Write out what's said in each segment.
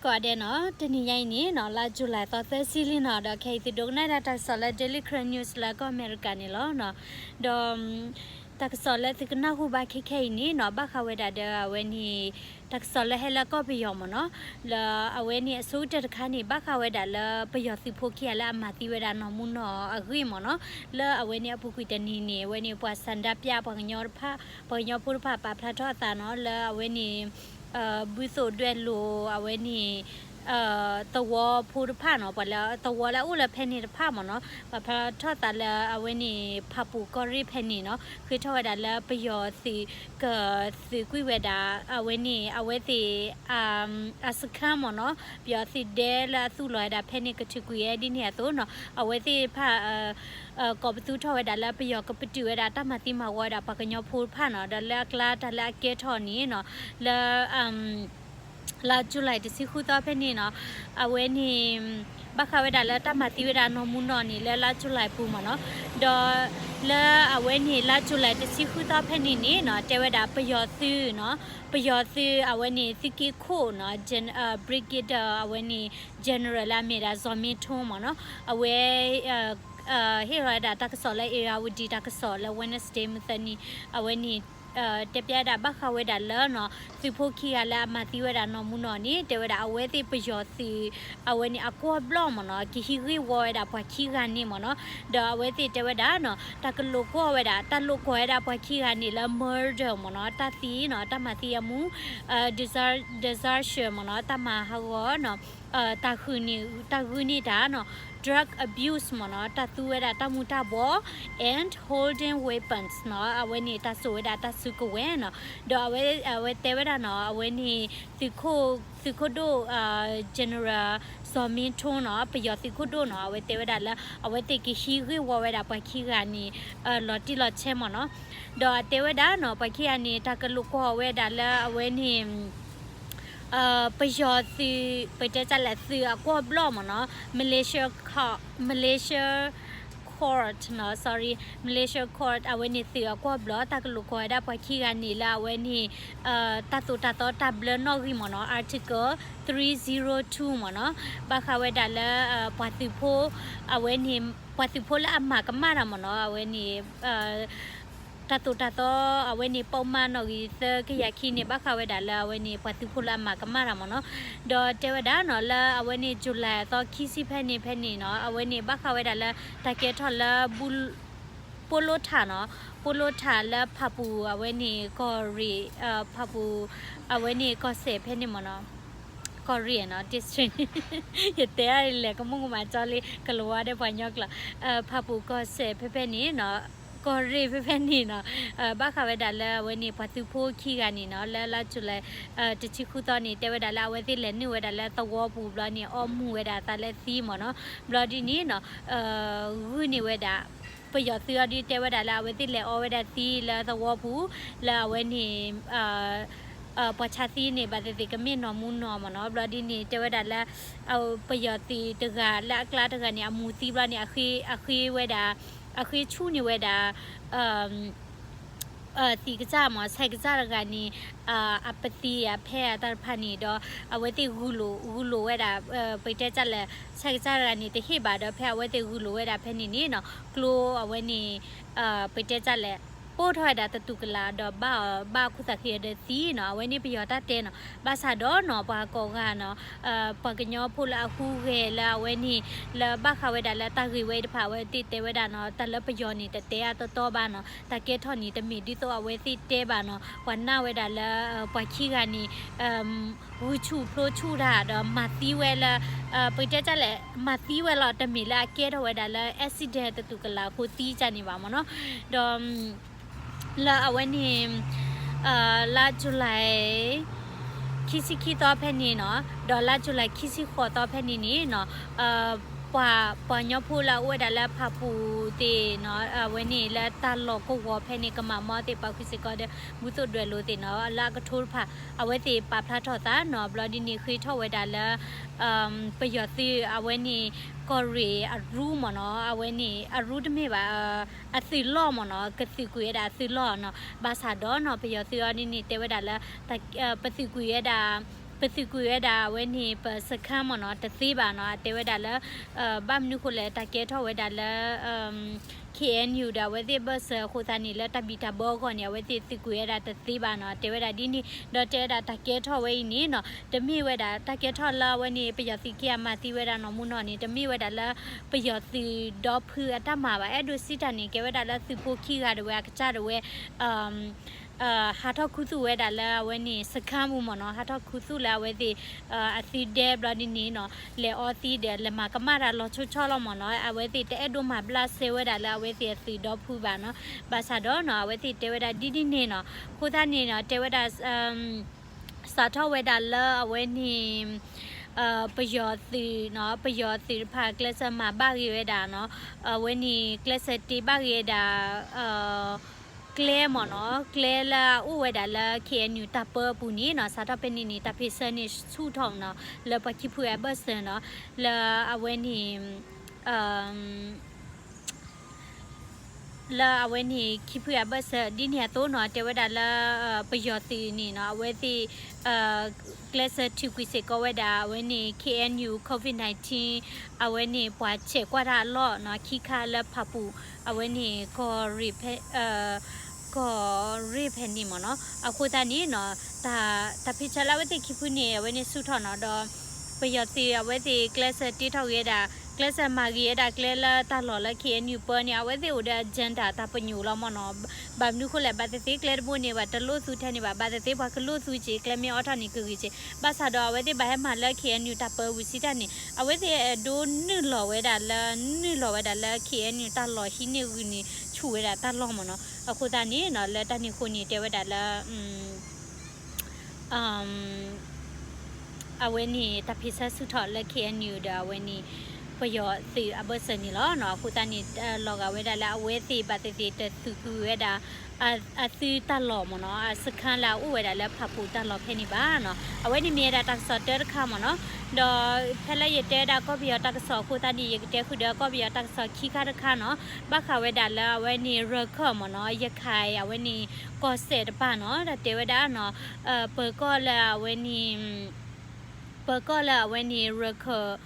ကိးဂၤဒဲးနီၤ, တနံၤညါအံၤန့ၣ်နီၤ လါ July သီသၢဆံလံနီၤ, ဒီးခဲအံၤသုဒိကနၣ်ဒၣ်တၢ်ကစီၣ်လၢ Daily Karen News လၢကီၢ်အမဲရကၤန့ၣ်လီၤ. ဒီး တၢ်ကစီၣ်လၢသုကနၢ်ဟူဘၣ်ခဲခဲအံၤန့ၣ်နီၤ ဘၣ်ဃးဝဲဒၣ်ဒီးအဝဲန့ၣ် တၢ်ကစီၣ်လၢဟဲလၢကီၢ်ပယီၤမ့ၢ်နီၤ, လၢအဝဲန့ၣ်အဆိကတၢၢ်တခါန့ၣ် ဘၣ်ဃးဝဲဒၣ်လၢပယီၤသုးဖိခံဂၤလၢအမၤသံဝဲဒၣ်နီၢ်မူနီၢ်အဂ့ၢ်မ့ၢ်နီၤ, လၢအဝဲန့ၣ်အပူၤကွံာ်တနံၤန့ၣ် အဝဲန့ၣ်ပှၤဆန္ဒပြ ပှၤကညီတဖၣ် ပှၤကညီဖိတဖၣ်ပာ်ဖျါထီၣ်အသးနီၤ လၢအဝဲန့ၣ် ဘုသိၣ်ဒွဲၣ်လိၤ အဝဲန့ၣ် သဝီဖိတဖၣ်နီၤ, ပှၤလၢသဝီလၢအအိၣ်လၢဖဲန့ၣ်တဖၣ်မ့ၢ်နီၤ, ပာ်ဖျါထီၣ်သးလၢအဝဲန့ၣ် ဖၣ်ပူၤကီၢ်ရ့ၣ်ဖဲန့ၣ်နီၤ, ဃ့ထီၣ်ဝဲဒၣ်လၢပယီၤသုးကသုးကွံာ်ဝဲဒၣ် အဝဲန့ၣ် အဝဲသ့ၣ် အစခန်းမ့ၢ်နီၤ, ပယီၤသုးဒဲလၢအသူၣ်လီၤဝဲဒၣ်ဖဲန့ၣ် ကထုးကွံာ်ဝဲဒ်န့ၣ်အသိးနီၤ, အဝဲသ့ၣ်တဖၣ် ကိးပသူထီၣ်ဝဲဒၣ်လၢပယီၤကပတုာ်ဝဲဒၣ်တၢ်မၤသံမၤဝီဝဲဒၣ်ပှၤကညီဖိတဖၣ်နီၤ, ဒီးလၢအကျါတၢ်လၢအကဲထီၣ်န့ၣ်နီၤ, လၢ လါ July တဆံဃုသီဖဲန့ၣ်နီၤ, အဝဲန့ၣ် ဘၣ်ဃးဝဲဒၣ်လၢတၢ်မၤသံဝဲဒၣ်နီၢ်မူနီၢ်န့ၣ် လၢလါ July ပူၤမ့ၢ်နီၤ, ဒီးလၢအဝဲန့ၣ် လါ July တဆံဃုသီဖဲန့ၣ်န့ၣ်နီၤ, တဲဝဲဒၣ်ပယီၤသုးနီၤ, ပယီၤသုးအဝဲန့ၣ် သုးက့ခိၣ်နီၤ, Brigadier အဝဲန့ၣ် General လၢအမ့ၢ်ဒၣ် ဇော်မင်းထွန်းမ့ၢ်နီၤ, အဝဲ ဟ့ၣ်လီၤဝဲဒၣ်တၢ်ကစီၣ်လၢ ဧရာဝတီ တၢ်ကစီၣ်လၢ Wednesday မုၢ်သၢနံၤ, အဝဲန့ၣ် တဲပျးဒၣ်ဘၣ်ဃးဝဲဒၣ်လၢနီၤ သုးဖိခံဂၤလၢအမၤသံဝဲဒၣ်နီၢ်မူနီၢ်န့ၣ် တဲဝဲဒၣ်အဝဲသ့ၣ်ပယီၤသုး အဝဲန့ၣ်အကွီၢ်ဘျီၣ်မ့ၢ်နီၤ ကဟံးဂ့ၢ်ဝီဝဲဒၣ်ပှၤခံဂၤန့ၣ်မ့ၢ်နီၤ, ဒီးအဝဲသ့ၣ်တဲဝဲဒၣ်နီၤ တၢ်ကလိာ်ကွီၢ်ဝဲဒၣ် တၢ်လိာ်ကွီၢ်ဝဲဒၣ်ပှၤခံဂၤန့ၣ်လၢ murder မ့ၢ်နီၤ တၢ်သံနီၤ တၢ်မၤသံအမူ deser- desertion မ့ၢ်နီၤ တၢ်မၤဟးဂီၤနီၤ တၢ်ဂုာ်န့ၢ် တၢ်ဂုာ်န့ၢ်တၢ်နီၤ drug abuse မ့ၢ်နီၤ တၢ်သူဝဲဒၣ်တၢ်မူၤတၢ်ဘှီး and holding weapons နီၤ အဝဲန့ၣ်တၢ်စိာ်ဝဲဒၣ်တၢ်စုကဝဲၤနီၤ ဒီးအဝဲ အဝဲတဲဝဲဒၣ်နီၤ အဝဲန့ၣ် သုးခိၣ် သုးခိၣ်ဒိၣ် General ဇော်မင်းထွန်းနီၤ ပယီၤသုးခိၣ်ဒိၣ်နီၤ အဝဲတဲဝဲဒၣ်လၢ အဝဲသ့ၣ်ကဟံးဂ့ၢ်ဝီဝဲဒၣ်ပှၤခံဂၤန့ၣ် လီၤတံၢ်လီၤဆဲးမ့ၢ်နီၤ ဒီးတဲဝဲဒၣ်နီၤ ပှၤခံဂၤန့ၣ် တၢ်ကလိာ်ကွီၢ်ဝဲဒၣ်လၢအဝဲန့ၣ် ပယီၤသုး ပတဲတၢ်လဲၣ် သုးအကွီၢ်ဘျီၣ်မ့ၢ်နီၤ Malaysia co- Malaysia court နီၤ sorry Malaysia court အဝဲန့ၣ်သုးအကွီၢ်ဘျီၣ် တၢ်ကလိာ်ကွီၢ်ဝဲဒၣ်ပှၤခံဂၤန့ၣ်လၢအဝဲန့ၣ် တၢ်သိၣ်တၢ်သီတၢ်ဘျၢနီၣ်ဂံၢ်မ့ၢ်နီၤ Article three zero two မ့ၢ်နီၤ ဘၣ်ဃးဝဲဒၣ်လၢ ပှၤသုးဖိ အဝဲန့ၣ် ပှၤသုးဖိလၢအမၤကမၣ်တၢ်မ့ၢ်နီၤ အဝဲန့ၣ် တၢ်သိၣ်တၢ်သီ အဝဲန့ၣ် ပီၣ်မၢ်နီၣ်ဂံၢ်သၢကယၤခံန့ၣ် ဘၣ်ဃးဝဲဒၣ်လၢအဝဲန့ၣ် ပှၤသုးဖိလၢအမၤကမၣ်တၢ်မ့ၢ်နီၤ ဒီးတဲဝဲဒၣ်နီၤ လၢအဝဲန့ၣ် July အသီခံဆံဖဲန့ၣ်ဖဲန့ၣ်နီၤ အဝဲန့ၣ် ဘၣ်ဃးဝဲဒၣ်လၢ တၢ်ကဲထီၣ်လၢ ပိလိထၣ်နီၤ ပိလိထၣ်လၢဖၣ်ပူၤ အဝဲန့ၣ် ကီၢ်ရ့ၣ် ဖၣ်ပူၤ အဝဲန့ၣ် ကီၢ်စဲၣ်ဖဲန့ၣ်မ့ၢ်နီၤ ကီၢ်ရ့ၣ်နီၤ district ယတဲလဲၤကမူၣ်ကမၣ်ကၠီလံ ကလၤဝါဒီးပှၤကညီကျိာ် ဖၣ်ပူၤကီၢ်စဲၣ်ဖဲဖဲန့ၣ်နီၤ ကီၢ်ရ့ၣ်ဖဲဖဲန့ၣ်နီၤ ဘၣ်ဃးဝဲဒၣ်လၢအဝဲန့ၣ် ပှၤသုးဖိခံဂၤန့ၣ်နီၤ လၢလါ July တဆံဃုသီန့ၣ် တဲဝဲဒၣ်လၢအဝဲသ့ၣ်လဲၤနုာ်ဝဲဒၣ်လၢသဝီပူၤဘျီန့ၣ် အီမူၤဝဲဒၣ်အသးလၢသံမ့ၢ်နီၤ ဘျီဒ်န့ၣ်နီၤ ဂုာ်န့ၢ်ဝဲဒၣ် ပယီၤသုးအီၤဒ်တဲဝဲဒၣ်လၢအဝဲသ့ၣ်လဲၤအီဝဲဒၣ်သံလၢသဝီပူၤ လၢအဝဲန့ၣ် ပှၤဆါသံန့ၣ် ဘၣ်သ့ၣ်သ့ၣ်ကမ့ၢ်နီၢ်မူနီၢ်မ့ၢ်နီၤ ဘျီဒ်န့ၣ် တဲဝဲဒၣ်လၢ ပယီၤသုးတဂၤလၢအကျါတဂၤန့ၣ် အမူၤသံဘျီန့ၣ် အဃ့ အဃ့ဝဲဒၣ် အဃ့ဆူၣ်န့ၢ်ဝဲဒၣ် သံးကစၢ်မ့ၢ် ဆဲးကစၢ်တဂၤန့ၣ် အပသံအဖဲအတၢ်တဖၣ်န့ၣ်ဒီး အဝဲသ့ၣ်ဂုာ်လိာ် ဂုာ်လိာ်ဝဲဒၣ် ပတဲတၢ်လဲၣ် ဆဲးကစၢ်တဂၤန့ၣ် တဟ့ၣ်ဘၣ်ဒီး ဖဲအဝဲသ့ၣ်ဂုာ်လိာ်ဝဲဒၣ်ဖဲန့ၣ်န့ၣ်နီၤ ကျိအဝဲန့ၣ် ပတဲတၢ်လဲၣ် ပိၢ်ထီၣ်ဝဲဒၣ်တတူၢ်ကလာ်ဒီး ဘၣ်အီၤ ဘၣ်အခိၣ်သးဃံဒီးသံနီၤ အဝဲန့ၣ်ပယီၤတၢ်တဲနီၤ ဘၣ်ဆၣ်ဒီးနီၤ ပှၤကိးဂၤနီၤ ပှၤကညီဖိလၢအဟူးဂဲၤလၢအဝဲန့ၣ် လၢဘၣ်ဃးဝဲဒၣ်လၢတၢ်ဂ့ၢ်ဝဲအံၤတဖၣ် အဝဲသ့ၣ်တဲဝဲဒၣ်နီၤ တၢ်လၢပယီၤန့ၣ် တတဲအါတီတီဘၣ်နီၤ တၢ်ကဲထီၣ်န့ၣ်တမ့ၢ်ဒ်သိးအဝဲသ့ၣ်တဲဘၣ်နီၤ ပှၤနာ်ဝဲဒၣ်လၢ ပှၤခံဂၤန့ၣ် ဂုာ်ဆူၣ်ဖျိဆူၣ်တၢ်ဒီးမၤသံဝဲလၢ ပတဲတၢ်လဲၣ် မၤသံဝဲလီၤ တမ့ၢ်လၢအကဲထီၣ်ဝဲဒၣ်လၢ accident တတူၢ်ကလာ်အဃိသံတၢ်န့ၣ်ဘၣ်မ့ၢ်နီၤ ဒီး လၢအဝဲန့ၣ် လါ July ခံဆံခံသီဖဲန့ၣ်နီၤ ဒီးလါ July ခံဆံဃိးသီဖဲန့ၣ်န့ၣ်နီၤ ပှၤ ပှၤကညီဖိလၢအအိၣ်ဝဲဒၣ်လၢဖၣ်ပူၤသ့ၣ်နီၤ အဝဲန့ၣ်လၢတၢ်လီၢ်ကဝီၤဖဲန့ၣ် ကမၤမီသ့ၣ် ပှၤဃုစ့ၢ်ကီးဒီး ဘူၣ်သိၣ်ဒွဲၣ်လိၤသ့ၣ်နီၤ လၢအကထိတဖၣ် အဝဲသ့ၣ်ပာ်ဖျါထီၣ်သးနီၤ ဘျီဒ်န့ၣ်ဃ့ထီၣ်ဝဲဒၣ်လၢ ပယီၤသုးအဝဲန့ၣ် ကီၢ်ရ့ၣ်အရူမ့ၢ်နီၤ အဝဲန့ၣ် အရူတမ့ၢ်ဘၣ် အသုးလီၢ်မ့ၢ်နီၤ ကသုးကွံာ်ဝဲဒၣ်အသုးလီၢ်နီၤ ဘၣ်ဆၣ်ဒီးနီၤ ပယီၤသုးအီၤဒ်န့ၣ် တဲဝဲဒၣ်လၢ ပသုးကွံာ်ဝဲဒၣ် ပသုးကွံာ်ဝဲဒၣ်အဝဲန့ၣ် ပစခါမ့ၢ်နီၤ တသ့ဘၣ်နီၤ. အတဲဝဲဒၣ်လၢ ဘၣ်မနုၤဃိလဲၣ် တၢ်ကဲထီၣ်ဝဲဒၣ်လၢ ခ့ၣ်အဲၣ်ယူၣ် ဒီးအဝဲသ့ၣ်အဘၢၣ်စၢၤအဃိသတးန့ၣ် လၢတၢ်ဘံၣ်တၢ်ဘၢအဂီၢ်န့ၣ် အဝဲသ့ၣ်သုးကွံာ်ဝဲဒၣ်တသ့ဘၣ်နီၤ. တဲဝဲဒၣ်ဒ်န့ၣ် ဒီးတဲဝဲဒၣ်တၢ်ကဲထီၣ်ဝဲအံၤန့ၣ်နီၤ တမ့ၢ်ဝဲဒၣ် တၢ်ကဲထီၣ်လၢအဝဲန့ၣ် ပယီၤသုးက့အမၤသံဝဲဒၣ်နီၢ်မူနီၢ်န့ၣ် တမ့ၢ်ဝဲဒၣ်လၢ ပယီၤသုးဒီဖုအတၢ်မၤဘၣ်. အဲၣ်ဒိးစံးတၢ်န့ၣ် ကဲဝဲဒၣ်လၢသုးဖိခံဂၤဒၣ်ဝဲအကစၢ်ဒၣ်ဝဲ ဟးထီၣ်ခူသူၣ်ဝဲဒၣ်လၢအဝဲန့ၣ် စခါပူၤမ့ၢ်နီၤ. ဟးထီၣ်ခူသူၣ်လၢအဝဲသ့ၣ် အသုးဒဲဘျီဒ်န့ၣ်နီၤ လဲၤအီသံဒီး လဲၤမၤကမၣ်တၢ်လီၤဆီဆီလီၤမ့ၢ်နီၤ. အဝဲသ့ၣ်တအဲၣ်ဒိးမၤဘျးစဲဝဲဒၣ်လၢအဝဲသ့ၣ်အသုးဒီဖုဘၣ်နီၤ. ဘၣ်ဆၣ်ဒီးနီၤ အဝဲသ့ၣ်တဲဝဲဒၣ်ဒ်န့ၣ်နီၤ အဃိသတးန့ၣ်နီၤ တဲဝဲဒၣ် စးထီၣ်ဝဲဒၣ်လၢအဝဲန့ၣ် ပယီၤသုးနီၤ ပယီၤသုးတဖၣ်ကျဲးစၢးမၤဘၣ်ဂ့ၤဝဲဒၣ်နီၤ အဝဲန့ၣ်ကျဲးစၢးတ့ဘၣ်ဂ့ၤဝဲဒၣ် ကျဲမ့ၢ်နီၤ ကျဲလၢအအိၣ်ဝဲဒၣ်လၢ ခ့ၣ်အဲၣ်ယူၣ် တၢ်ပၢအပူၤန့ၣ်နီၤ စးထီၣ်ဖဲန့ၣ်န့ၣ် တၢ်ဖ့ၣ်ဆၢန့ၣ်ဆူၣ်ထီၣ်နီၤ လၢပှၤခံဖုအဘၢၣ်စၢၤနီၤ လၢအဝဲန့ၣ် လၢအဝဲန့ၣ် ခံဖုအဘၢၣ်စၢၤ ဒ်န့ၣ်အသိးနီၤ တဲဝဲဒၣ်လၢ ပယီၤသုးန့ၣ်နီၤ အဝဲသ့ၣ် ကျဲးစၢးထုးကွံာ်စ့ၢ်ကီးဝဲဒၣ် အဝဲန့ၣ် ခ့ၣ်အဲၣ်ယူၣ် COVID nineteen အဝဲန့ၣ်ပှၤဆဲးကွၢ်တၢ်အလီၢ်နီၤ ခံခါလၢဖးပူၤ အဝဲန့ၣ် ကီၢ်ရ့ၣ်ဖဲ ကီၢ်ရ့ၣ်ဖဲန့ၣ်မ့ၢ်နီၤ. အဃိသတးန့ၣ်နီၤ တၢ်ဖ့ၣ်ဆၢလၢအဝဲသ့ၣ်ခံဖုန့ၣ် အဝဲန့ၣ်ဆူၣ်ထီၣ်နီၤ ဒီး ပယီၤသုးအဝဲသ့ၣ်ကျဲးစၢးတ့ထီၣ်ဂ့ၤဝဲဒၣ် ကျဲးစၢးမၤဂ့ၤဝဲဒၣ်ကျဲလၢတၢ်လီၢ်လၢ ခ့ၣ်အဲၣ်ယူၣ် ပၢန့ၣ် အဝဲသ့ၣ်အိၣ်ဒီး agenda တၢ်ပညိၣ်လီၤမ့ၢ်နီၤ. ဘၣ်မနုၤဃိလဲၣ် ဘၣ်သ့ၣ်သ့ၣ်ကျဲတဘိန့ၣ် ပှၤတလိၣ်သူထဲန့ၣ်ဘၣ် ဘၣ်သ့ၣ်သ့ၣ်ပှၤကလိၣ်သူက့ၤ ကျဲမ့ၢ်အိးထီၣ်န့ၣ်ကဂ့ၤက့ၤ ဘၣ်ဆၣ်ဒီးအဝဲသ့ၣ်ဘၣ်ဟဲမၤလၢ ခ့ၣ်အဲၣ်ယူၣ် တၢ်ပၢဝံၤစံးတၢ်န့ၣ် အဝဲသ့ၣ်အဲၣ်ဒိးနုာ်လီၤဝဲဒၣ်လၢ နုာ်လီၤဝဲဒၣ်လၢ ခ့ၣ်အဲၣ်ယူၣ် တၢ်လီၢ်ဟံးန့ၢ်ဂုာ်န့ၣ် ဆူၣ်ဝဲဒၣ်တၢ်လီၢ်မ့ၢ်နီၤ. အဃိသတးန့ၣ်နီၤ လၢတၢ်န့ၣ်အဃိန့ၣ် တဲဝဲဒၣ်လၢ အဝဲန့ၣ် တၢ်ဖ့ၣ်ဆၢဆူၣ်ထီၣ်လၢ ခ့ၣ်အဲၣ်ယူၣ် ဒီးအဝဲန့ၣ် ပယီၤသုးအဘၢၣ်စၢၤန့ၣ်လီၤ. အဃိသတးန့ၣ် လီၤဂာ်ဝဲဒၣ်လၢအဝဲသ့ၣ်ဘၣ်သ့ၣ်သ့ၣ်တသုးကွံာ်ဝဲဒၣ် အသုးတၢ်လီၢ်မ့ၢ်နီၤ အစခါလၢအအိၣ်ဝဲဒၣ်လၢဖးပူၤတၢ်လီၢ်ဖဲန့ၣ်ဘၣ်နီၤ. အဝဲန့ၣ်မ့ၢ်ဝဲဒၣ်တၢ်ကစီၣ်တၢတခါမ့ၢ်နီၤ. ဒီးဖဲလၢယတဲဝဲဒၣ်ကီၢ်ပယီၤတၢ်ကစီၣ်အဃိသတးန့ၣ် ယကတဲဃုာ်ဒီးကီၢ်ပယီၤတၢ်ကစီၣ်ခံခါတခါနီၤ. ဘၣ်ဃးဝဲဒၣ်လၢအဝဲန့ၣ် ရခၢၣ်မ့ၢ်နီၤ ရခၢၣ်အဝဲန့ၣ် ကီၢ်စဲၣ်တဖၣ်နီၤ တၢ်တဲဝဲဒၣ်နီၤ ပၢၤကီၢ်လၢအဝဲန့ၣ် ပၢၤကီၢ်လၢအဝဲန့ၣ် ရခၢၣ်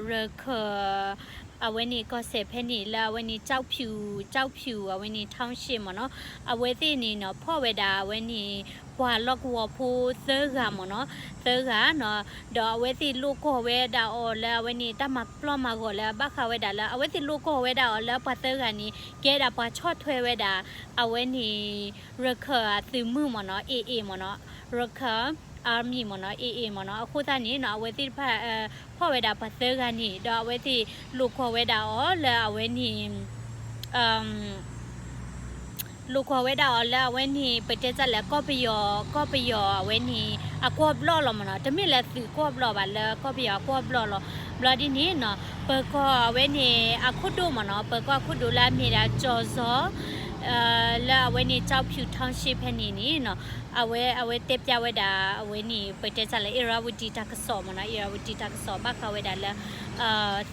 ရခၢၣ် အဝဲန့ၣ်ကီၢ်စဲၣ်ဖဲန့ၣ် လၢအဝဲန့ၣ် ကျောက်ဖြူ ကျောက်ဖြူ အဝဲန့ၣ် township မ့ၢ်နီၤ အဝဲသ့ၣ်န့ၣ်နီၤ ဖီၣ်ဝဲဒၣ်အဝဲန့ၣ် ပှၤလီၢ်ကဝီၤဖိသၢဂၤမ့ၢ်နီၤ သၢဂၤနီၤ ဒီးအဝဲသ့ၣ်လိာ်ကွီၢ်ဝဲဒၣ်အီၤလၢအဝဲန့ၣ် တၢ်မၤပျီမၤဂီၤလၢဘၣ်ဃးဝဲဒၣ်လၢ အဝဲသ့ၣ်လိာ်ကွီၢ်ဝဲဒၣ်အီၤလၢပှၤသၢဂၤန့ၣ် ကဲဒၣ်ပှၤဆီၣ်ထွဲဝဲဒၣ် အဝဲန့ၣ် ရခၢၣ်အသုးမုၢ်မ့ၢ်နီၤ AA မ့ၢ်နီၤ ရခၢၣ် army မ့ၢ်နီၤ AA မ့ၢ်နီၤ အဃိသတးန့ၣ်နီၤ အဝဲသ့ၣ်တဖၣ် ဖီၣ်ဝဲဒၣ်ပှၤသၢဂၤန့ၣ် ဒီးအဝဲသ့ၣ်လိာ်ကွီၢ်ဝဲဒၣ်အီၤလၢအဝဲန့ၣ် လိာ်ကွီၢ်ဝဲဒၣ်အီၤလၢအဝဲန့ၣ် ပတဲတၢ်လၢကီၢ်ပယီၤ ကီၢ်ပယီၤအဝဲန့ၣ် အကွီၢ်ဘျီၣ်လီၤမ့ၢ်နီၤ တမ့ၢ်လၢသုးကွီၢ်ဘျီၣ်ဘၣ် လၢကီၢ်ပယီၤအကွီၢ်ဘျီၣ်လီၤ. ဘျီဒ်န့ၣ်နီၤ ပၢၤကီၢ်အဝဲန့ၣ် အခိၣ်ဒိၣ်မ့ၢ်နီၤ ပၢၤကီၢ်အခိၣ်ဒိၣ်လၢအမ့ၢ်ဒၣ် ကၠီၤဇီၤ လၢအဝဲန့ၣ် ကျောက်ဖြူ township ဖဲန့ၣ်န့ၣ်နီၤ အဝဲ အဝဲတဲပျးဝဲဒၣ် အဝဲန့ၣ် ပတဲတၢ်လၢ အ့ရဝတံ တၢ်ကစီၣ်မ့ၢ်နီၤ အ့ရဝတံ တၢ်ကစီၣ် ဘၣ်ဃးဝဲဒၣ်လၢ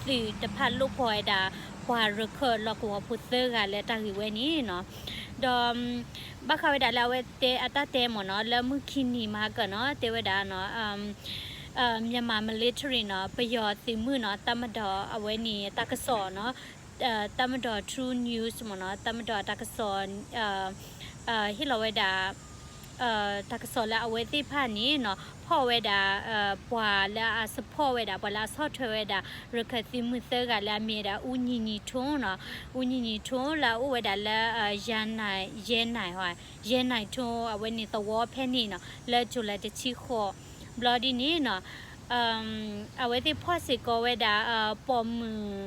သုးတဖၣ်လိာ်ကွီၢ်ဝဲဒၣ် ပှၤရခၢၣ်လီၢ်ကဝီၤဖိသၢဂၤလၢတၢ်ဂ့ၢ်ဝဲန့ၣ်နီၤ ဒီး ဘၣ်ဃးဝဲဒၣ်လၢအဝဲတဲအတၢ်တဲမ့ၢ်နီၤ လၢမုၢ်ခံနံၤမဟါကၢ်နီၤ တဲဝဲဒၣ်နီၤ မြန်မာ military နီၤ ပယီၤသုးမုၢ်နီၤ တပ်မတော် အဝဲန့ၣ် တၢ်ကစီၣ်နီၤ တပ်မတော် True News မ့ၢ်နီၤ တပ်မတော် တၢ်ကစီၣ် ဟ့ၣ်လီၤဝဲဒၣ် တၢ်ကစီၣ်လၢအဝဲသ့ၣ်တဖၣ်န့ၣ်နီၤ ဖီၣ်ဝဲဒၣ် ပှၤလၢအ support ဝဲဒၣ် ပှၤလၢအဆီၣ်ထွဲဝဲဒၣ် ရခၢၣ်သုးမုၢ်သၢဂၤလၢအမ့ၢ်ဝဲဒၣ် ဦးညီညီထွန်းနီၤ ဦးညီညီထွန်း လၢအအိၣ်ဝဲဒၣ်လၢ ရဲနိုင်ထွန်း ရဲနိုင်ထွန်း အဝဲန့ၣ်သဝီဖဲန့ၣ်နီၤ လၢ July တဆံဃိး ဘျီဒ်န့ၣ်နီၤ အဝဲသ့ၣ်ဖီၣ်စ့ၢ်ကီးဝဲဒၣ် ပိာ်မုၣ်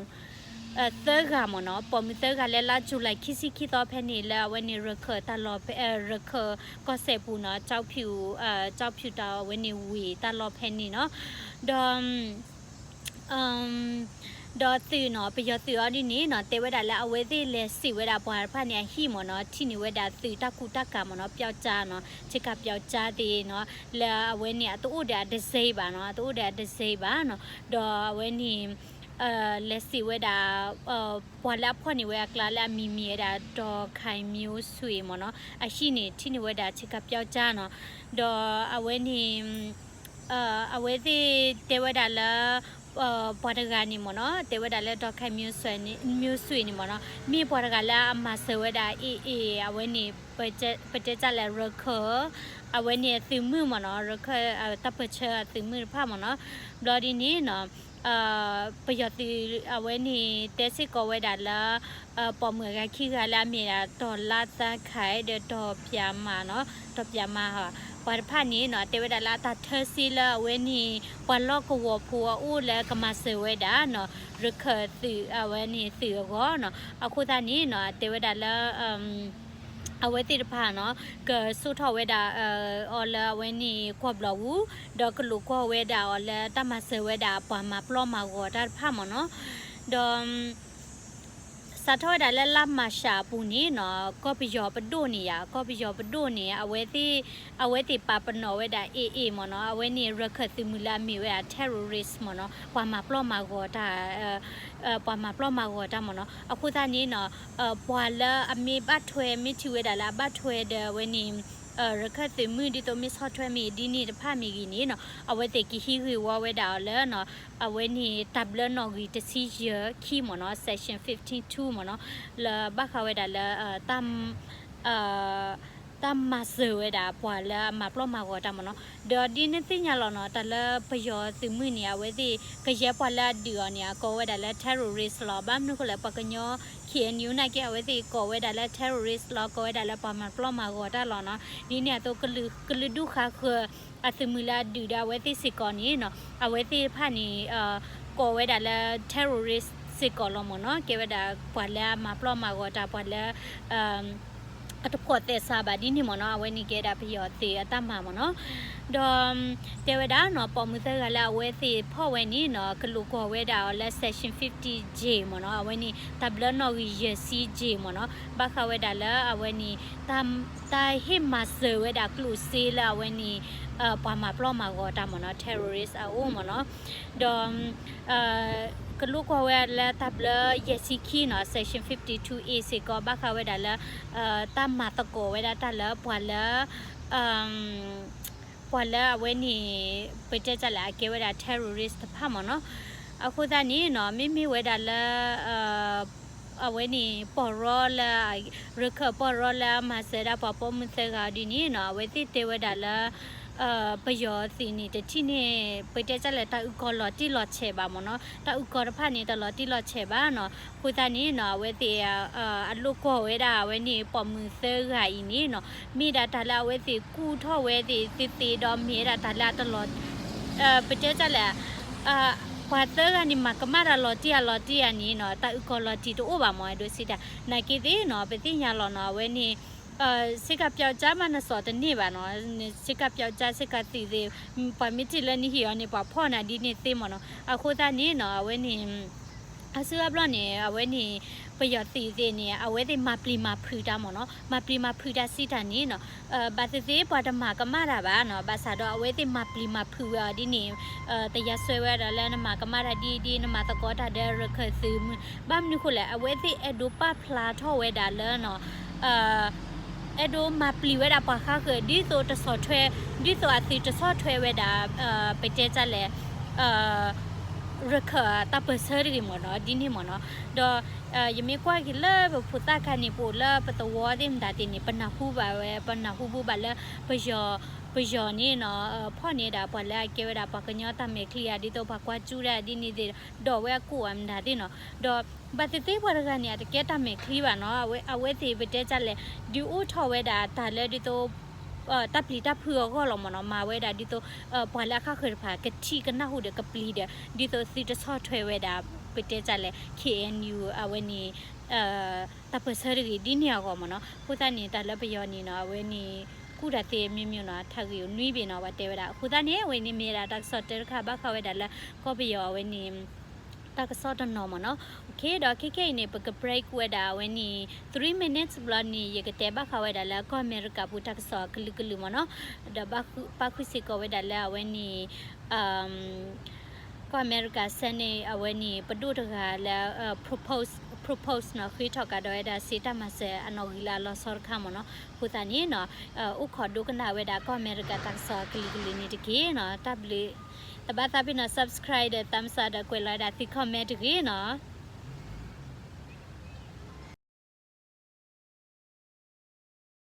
သၢဂၤမ့ၢ်နီၤ ပိာ်မုၣ်သၢဂၤလၢလါ July ခံဆံခံသီဖဲန့ၣ် လၢအဝဲန့ၣ် ရခၢၣ်တၢ်လီၢ် ရခၢၣ်ကီၢ်စဲၣ်ပူၤနီၤ ကျောက်ဖြူ ကျောက်ဖြူ တၢ်အဝဲန့ၣ်ဝ့ၢ်တၢ်လီၢ်ဖဲန့ၣ်နီၤ ဒီး ဒီးသုးနီၤ ပယီၤသုးအီၤဒ်န့ၣ်နီၤ တဲဝဲဒၣ်လၢအဝဲသ့ၣ်လဲၤစံးဝဲဒၣ်ပှၤတဖၣ်န့ၣ် အဟံၣ်မ့ၢ်နီၤ ထံၣ်န့ၢ်ဝဲဒၣ်သုးတၢ်ကူတၢ်ကၤမ့ၢ်နီၤ ပျောက်ကျားနီၤ ဆ့ကၤပျောက်ကျားသ့ၣ်နီၤ လၢအဝဲန့ၣ် အတအိၣ်ဒီးအတစဲဘၣ်နီၤ အတအိၣ်ဒီးအတစဲဘၣ်နီၤ ဒီးအဝဲန့ၣ် လဲၤစံးဝဲဒၣ် ပှၤလၢအဖီၣ်န့ၢ်ဝဲအကျါလၢအမံၤမံၤဝဲဒၣ် ဒေါ်ခိုင်မျိုးဆွေ မ့ၢ်နီၤ, အဟံၣ်န့ၣ် ထံၣ်န့ၢ်ဝဲဒၣ်ဆ့ကၤပျီကၠါနီၤ, ဒီးအဝဲန့ၣ် အဝဲသ့ၣ်တဲဝဲဒၣ်လၢ ပှၤတဂၤန့ၣ်မ့ၢ်နီၤ, တဲဝဲဒၣ်လၢ ဒေါ်ခိုင်မျိုးဆွေ န့ၣ်မ့ၢ်နီၤ, မ့ၢ်ပှၤတဂၤလၢအမၤစၢၤဝဲဒၣ် AA အဝဲန့ၣ် ပတဲတၢ်လၢ ရခိုင် အဝဲန့ၣ်အသုးမုၢ်မ့ၢ်နီၤ, ရခိုင် တၢ်ပၢၢ်ဆၢအသုးမုၢ်တဖၣ်မ့ၢ်နီၤ, ဘျီဒ်န့ၣ်နီၤ ပယီၤသုးအဝဲန့ၣ် တဲစ့ၢ်ကီးဝဲဒၣ်လၢ ပိာ်မုၣ်အဂၤခံဂၤလၢအမ့ၢ်ဒၣ် ဒေါ်လသန်းခိုင် ဒီး ဒေါ်ပြမနီၤ, ဒေါ်ပြမ ပှၤတဖၣ်န့ၣ်နီၤ တဲဝဲဒၣ်လၢအတၢ်ထၢစ့လၢအဝဲန့ၣ် ပှၤလီၢ်ကဝီၤဖိအအိၣ်လၢကမၤစၢၤဝဲဒၣ်နီၤ ရခိုင်သုးအဝဲန့ၣ်သုးအဂီၢ်နီၤ, အဃိသတးန့ၣ်နီၤ တဲဝဲဒၣ်လၢ အဝဲသ့ၣ်တဖၣ်နီၤ ကစိာ်ထီၣ်ဝဲဒၣ် အီၤလၢအဝဲန့ၣ်ကွီၢ်ဘျီၣ်ပူၤ, ဒီးကလိာ်ကွီၢ်ဝဲဒၣ်အီၤလၢတၢ်မၤစၢၤဝဲဒၣ်ပှၤမၤပျီမၤဂီၤတၢ်တဖၣ်မ့ၢ်နီၤ, ဒီး စးထီၣ်ဝဲဒၣ်လၢလါမၢ်ၡးအပူၤန့ၣ်နီၤ ကီၢ်ပယီၤပဒိၣ်န့ၣ်ယါ ကီၢ်ပယီၤပဒိၣ်န့ၣ် အဝဲသ့ၣ် အဝဲသ့ၣ်ပာ်ပနီၣ်ဝဲဒၣ် AA မ့ၢ်နီၤ, အဝဲန့ၣ် ရခိုင်သုးမုၢ်လၢအမ့ၢ်ဝဲဒၣ် terrorist မ့ၢ်နီၤ, ပှၤမၤပျီမၤဂီၤတၢ် ပှၤမၤပျီမၤဂီၤတၢ်မ့ၢ်နီၤ, အဃိသတးန့ၣ်နီၤ ပှၤလၢအမ့ၢ်ဘၣ်ထွဲ မ့ၢ်ထံၣ်ဝဲဒၣ်လၢအဘၣ်ထွဲဒီးအဝဲန့ၣ် ရခိုင်သုးမုၢ်ဒ်သိးမ့ၢ်ဆီၣ်ထွဲမ့ၢ်ဒ်န့ၣ်တဖၣ်မ့ၢ်ဂ့ၤန့ၣ်နီၤ အဝဲသ့ၣ်ကဟံးဂ့ၢ်ဝီဝဲဒၣ်အီၤလၢနီၤ အဝဲန့ၣ်တၢ်ဘျၢနီၣ်ဂံၢ်တဆံယဲၢ်ခံမ့ၢ်နီၤ section fifteen two မ့ၢ်နီၤ လၢဘၣ်ဃးဝဲဒၣ်လၢ တၢ်မၤစၢၤဝဲဒၣ်ပှၤလၢအမၤပျီမၤဂီၤတၢ်မ့ၢ်နီၤ, ဒီးဒ်န့ၣ်သ့ၣ်ညါလီၤနီၤ တၢ်လၢပယီၤသုးမုၢ်န့ၣ် အဝဲသ့ၣ်ကယဲၢ်ပှၤလၢအဒုးအီၤန့ၣ် အကိးဝဲဒၣ်လၢ terrorist လီၤ. ဘၣ်မနုၤဃိလဲၣ် ပှၤကညီ K N U နာ်က့ အဝဲသ့ၣ်ကိးဝဲဒၣ်လၢ terrorist လီၤ, ကိးဝဲဒၣ်လၢပှၤမၤပျီမၤဂီၤတၢ်လီၤနီၤ. ဒ်န့ၣ်အသိး ကလုာ်ဒူၣ်ဃါဃၢၤ အသုးမုၢ်လၢအဒုးဒီးအဝဲသ့ၣ်စ့ၢ်ကီးန့ၣ်နီၤ အဝဲသ့ၣ်တဖၣ်န့ၣ် ကိးဝဲဒၣ်လၢ terrorist စ့ၢ်ကီးလီၤမ့ၢ်နီၤ, ကဲဝဲဒၣ်ပှၤလၢအမၤပျီမၤဂီၤတၢ် ပှၤလၢ အတဖိးသဲးစးဘၣ်ဒ်န့ၣ်မ့ၢ်နီၤ, အဝဲန့ၣ်ကဲဒၣ်ပယီၤသုးအတၢ်မၤမ့ၢ်နီၤ. ဒီး တဲဝဲဒၣ်နီၤ ပိာ်မုၣ်သၢဂၤလၢအဝဲသ့ၣ်ဖီၣ်ဝဲန့ၣ်နီၤ ကလိာ်ကွီၢ်ဝဲဒၣ်အီၤလၢ section fifty J မ့ၢ်နီၤ, အဝဲန့ၣ် တၢ်ဘျၢနီၣ်ဂံၢ်ယဲၢ်ဆံ J မ့ၢ်နီၤ, ဘၣ်ဃးဝဲဒၣ်လၢအဝဲန့ၣ် တၢ်ဟ့ၣ်မၤစၢၤဝဲဒၣ်ကျိၣ်စ့လၢအဝဲန့ၣ် ပှၤမၤပျီမၤဂီၤတၢ်မ့ၢ်နီၤ, terrorist အအိၣ်မ့ၢ်နီၤ. ဒီး ကလိာ်ကွီၢ်ဝဲလၢတၢ်ဘျၢယဲၢ်ဆံခံနီၤ, section fifty two A စ့ၢ်ကီး ဘၣ်ဃးဝဲဒၣ်လၢ တၢ်မၤသကိးဝဲဒၣ်တၢ်လၢပှၤလၢ ပှၤလၢအဝဲန့ၣ် ပတဲတၢ်လဲၣ် အကဲဝဲဒၣ် terrorist တဖၣ်မ့ၢ်နီၤ. အဃိသတးန့ၣ်နီၤ မ့မ့ၢ်ဝဲဒၣ်လၢ အဝဲန့ၣ် ပီၢ်ရီလၢ ရခၢၣ်ပီၢ်ရီလၢအမၤစၢၤဒၣ်ပှၤပိာ်မုၣ်သၢဂၤဒ်န့ၣ်နီၤ အဝဲသ့ၣ်တဲဝဲဒၣ်လၢ ပယီၤသုးန့ၣ် တထံၣ်န့ၢ် ပတဲတၢ်လဲၣ် တၢ်အုၣ်ကီၤလီၤတံၢ်လီၤဆဲးဘၣ်မ့ၢ်နီၤ. တၢ်အုၣ်ကီၤတဖၣ်န့ၣ် တလီၤတံၢ်လီၤဆဲးဘၣ်နီၤ. အဃိသတးန့ၣ်နီၤ အဝဲသ့ၣ် အလိာ်ကွီၢ်ဝဲဒၣ်အဝဲန့ၣ် ပိာ်မုၣ်သၢဂၤအံၤန့ၣ်နီၤ မ့ၢ်ဒၣ်တၢ်လၢအဝဲသ့ၣ်ကူၣ်ထီၣ်ဝဲသ့ၣ်သ့သ့ဒီးမ့ၢ်ဝဲဒၣ်တၢ်လၢအတလီၤ ပတဲတၢ်လဲၣ် ပှၤသၢဂၤန့ၣ် မၤကမၣ်တၢ်လီၤတံၢ်အလီၤတံၢ်ဧါန့ၣ်နီၤ တၢ်အုၣ်ကီၤလီၤတံၢ်တအိၣ်ဘၣ်မ့ၢ် အဲၣ်ဒိးစံးတၢ် နာ်က့သ့ၣ်နီၤ ပသ့ၣ်ညါလီၤနီၤ အဝဲန့ၣ် ဆ့ကၤပျီကၠါမးနစီၤတန့ၢ်ဘၣ်နီၤ ဆ့ကၤပျီကၠါ ဆ့ကၤသုးသ့ၣ် ပှၤမ့ၢ်ထံၣ်လၢနဟံၣ်အီၤန့ၣ် ပှၤဖီၣ်နၤဒ်န့ၣ်သ့မ့ၢ်နီၤ. အဃိသတးန့ၣ်နီၤ အဝဲန့ၣ် အစုအဘျီန့ၣ် အဝဲန့ၣ် ပယီၤသုးသ့ၣ်န့ၣ် အဝဲသ့ၣ်မၤပျံၤမၤဖုးတၢ်မ့ၢ်နီၤ မၤပျံၤမၤဖုးတၢ်စံးတၢ်န့ၣ်နီၤ ဘၣ်သ့ၣ်သ့ၣ်ပှၤတမၤကမၣ်တၢ်ဘၣ်နီၤ ဘၣ်ဆၣ်ဒီးအဝဲသ့ၣ်မၤပျံၤမၤဖုးဝဲအီၤဒ်န့ၣ် တယါစွဲဝဲဒၣ်လၢနမၤကမၣ်တၢ်ဒ်ဒ် နမၤသကိးတၢ်ဒီးရခၢၣ်သုးမုၢ် ဘၣ်မနုၤဃိလဲၣ် အဝဲသ့ၣ်အဲၣ်ဒိးပာ်ဖျါထီၣ်ဝဲဒၣ်လၢနီၤ အဲၣ်ဒိးမၤပျံၤဝဲဒၣ်ပှၤဃါဃၢၤ ဒ်သိးတဆီၣ်ထွဲ ဒ်သိးအသုးတဆီၣ်ထွဲဝဲဒၣ် ပတဲတၢ်လဲၣ် ရခၢၣ်တၢ်ပၢၢ်ဆၢတဂ့ၤမ့ၢ်နီၤ ဒ်န့ၣ်မ့ၢ်နီၤ. ဒီး ယမ့ၢ်ကွၢ်က့ၤလၢပဖိသၣ်ခါန့ၣ် ပအိၣ်လၢပသဝီသ့ၣ်မတၤသ့ၣ်န့ၣ် ပနၢ်ဟူဘၣ်ဝဲ ပနၢ်ဟူဘၣ်လၢ ပယီၤ ပယီၤန့ၣ်နီၤ ဖီၣ်န့ၢ်ဒၣ်ပှၤလၢအကဲဝဲဒၣ်ပှၤကညီတၢ်မဲာ်ချံဧါ ဒ်သိးပှၤကွၢ်ကၠူတၢ်ဒ်န့ၣ်သ့ၣ် ဒိးဝဲအကိၣ်အမတၤသ့ၣ်နီၤ. ဒီး ဘၣ်သ့ၣ်သ့ၣ်ပှၤတဂၤန့ၣ် အတကဲတၢ်မဲာ်ချံဘၣ်နီၤ အဝဲသ့ၣ်ပတဲတၢ်လဲၣ် ဒုးအိၣ်ထီၣ်ဝဲဒၣ်တၢ်လၢဒ်သိး တၢ်ပျံၤတၢ်ဖုးအဂီၢ်လီၤမ့ၢ်နီၤ မၤဝဲဒၣ်ဒ်သိး ပှၤလၢအဃါဃၢၤတဖၣ် ကထံၣ်ကနၢ်ဟူဒီးကပျံၤဒီး ဒ်သိးသုတဆီၣ်ထွဲဝဲဒၣ် ပတဲတၢ်လဲၣ် K N U အဝဲန့ၣ် တၢ်ပၢၢ်ဆၢတဂ့ၤဒ်န့ၣ်အဂီၢ်မ့ၢ်နီၤ. အဃိသတးန့ၣ် တၢ်လၢပယီၤန့ၣ်နီၤ အဝဲန့ၣ် ကူၣ်တၢ်သ့မ့ၢ်မ့ၢ်နီၤ ထးဂ့ၢ်အိၣ်နွံဘ့ၣ်နီၤ ပှၤတဲဝဲဒၣ် အဃိသတးန့ၣ် အဝဲန့ၣ်မ့ၢ်ဝဲဒၣ်တၢ်ကစီၣ်တၢတခါ ဘၣ်ဃးဝဲဒၣ်လၢ ကီၢ်ပယီၤအဝဲန့ၣ် တၢ်ကစီၣ်တနီၤမ့ၢ်နီၤ. ဒီးခဲခဲအံၤန့ၣ် ပက break ဝဲဒၣ်အဝဲန့ၣ် three minutes ဘျီန့ၣ် ယကတဲဘၣ်ဃးဝဲဒၣ်လၢကီၢ်အမဲရကၤပူၤတၢ်ကစီၣ်အကလုာ်ကလုာ်မ့ၢ်နီၤ. ဒီးပာ်ဃုာ်စ့ၢ်ကီးဝဲဒၣ်လၢအဝဲန့ၣ် ကီၢ်အမဲရကၤ Senate အဝဲန့ၣ် ပဒိၣ်တဂၤလၢ propose propose နီၤ ဃ့ထီၣ်ကဒီးဝဲဒၣ်စ့တၢ်မၤစၢၤအနီၣ်ဂံၢ်လၢအလီၤဆီတခါမ့ၢ်နီၤ. အဃိသတးန့ၣ်နီၤ အိၣ်ခိးဒိကနၣ်ဝဲဒၣ်ကီၢ်အမဲရကၤတၢ်ကစီၣ်အကလုာ်ကလုာ်န့ၣ်တက့ၢ်နီၤ. တၢ်ဘျုး, တဘၣ်သးပ့ၤနီၤ subscribe ဒီး thumbs up ဒီးကွဲးလီၤဝဲဒၣ်သု comment တဂ့ၤနီၤ.